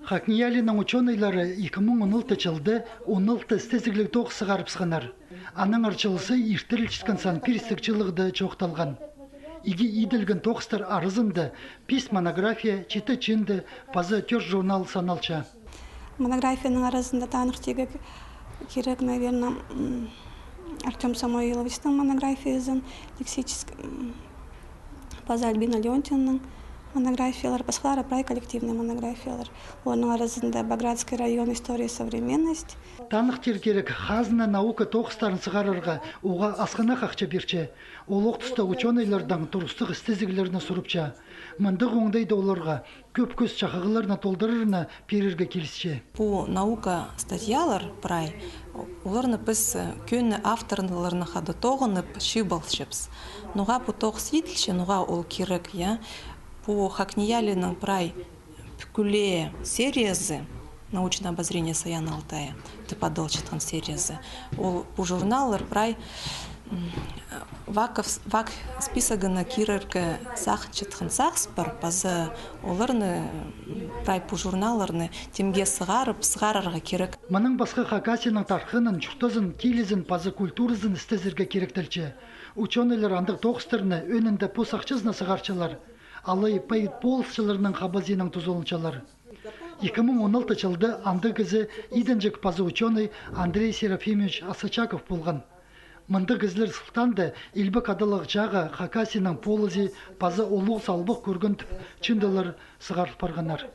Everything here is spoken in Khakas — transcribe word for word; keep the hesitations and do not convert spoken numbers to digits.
ХакНИИЯЛИ-ның учёныйлары ікі муң он алты чылда он алты істезігліг тоғыс сығарыбысханнар. Аннаңар чылызы иртірілчеткен сан пирістіг чылығда чоохталған. Іди иділген тоғыстар аразында пис монография, читі чыынды паза тӧрт журнал саналча. Монографияның аразында таныхтирға кирек, наверное, м, Артём Самойловичтің монографиязын, лексическ-, м, паза Альбина Леонтьевнаның монографиялары, пасхалары прай коллективный монографиялар. Оларның аразында «Багратский район. История и современность». Таныхтир кирек, хазна наука тоғыстарын сығарарға уғаа асхынах ахча пирче. Ол ох туста учёныйлардаң турыстығ істезіглерні сурыпча. Мындағ оңдайда оларға кӧп кӧс чахығларны толдырарына пирерге килісче. Пу наука статьялар прай, оларны піс, э, кӧні авторларны хада тоғынып чыып алчабыс. Ноға пу тоғыс иділче, ноға ол кирек, я? Пу ХакНИИЯЛИ-ның прай пӱкӱле сериязы, «Научное обозрение Саяна Алтая» тіп адалчатхан сериязы. Ол пу журналлар прай, м, ваков-, вак списогына кирерге сағынчатхан сағыс пар, паза оларны, м, прай пу журналларны тимге сығарып, сығарарға кирек. Мының пасха Хакасияның тархынын, чуртазын, тілізін паза культуразын істезерге киректелче. Учёныйлар андағ тоғыстарны ӧӧнінде пос ахчазына сығарчалар. Алай поэт-полысчыларның хабазиинаң тузаланчалар. Ікі муң он алты чылда андағ кізі идінҷек паза учёный Андрей Серафимович Асочаков полған. Мындағ кізілер сылтаанда илбек адалығ чааға Хакасияның полызы паза улуғ салбах кӧрген тіп чыындылар сығарыл парғаннар.